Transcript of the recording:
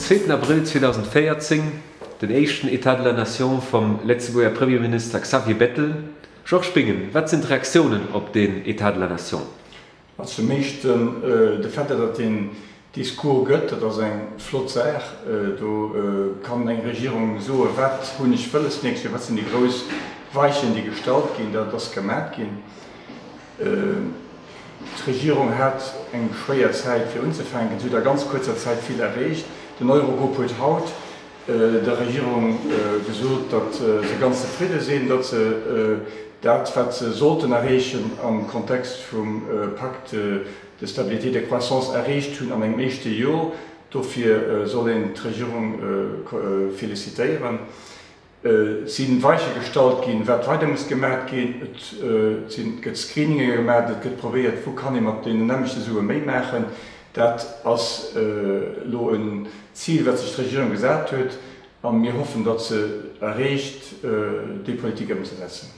zweeten Abrëll 2014, den éischten État de la Nation vum Lëtzebuerger Premierminister Xavier Bettel. Georges Bingen, wat sinn d'Reaktiounen op deen État de la Nation? Also zum éischten de Fait, datt et deen Discours gëtt, dat ass eng flott Saach. Do kann eng Regierung soen, wat hunn ech wëlles d'nächst Joer, wat sinn déi grouss Weichen, déi gestallt ginn. Dat ass gemat ginn. D'Regierung hat eng schwéier Zäit fir unzefänken. Si huet a ganz kuerzer Zäit vill erreecht. Den Eurogrupp huet haut der Regierung gesot, datt se ganz zefridde sinn, datt se dat, wat se sollten erreechen am Kontext vum Pacte de stabilité et de croissance erreecht hunn an engem éischte Jor. Dofir soll een d'Regierung felicitéieren. Et si Weiche gestallt ginn, wat weider muss gemat ginn. Et gëtt Screeninge gemat, et gëtt probéiert, wou kann ee mat deenen nämmlechte Sue méi maachen. Dat ass elo en Zil, wat sech d'Regierung gesat huet, a mir hoffen, datt se erreecht, déi Politik ëmzesetzen.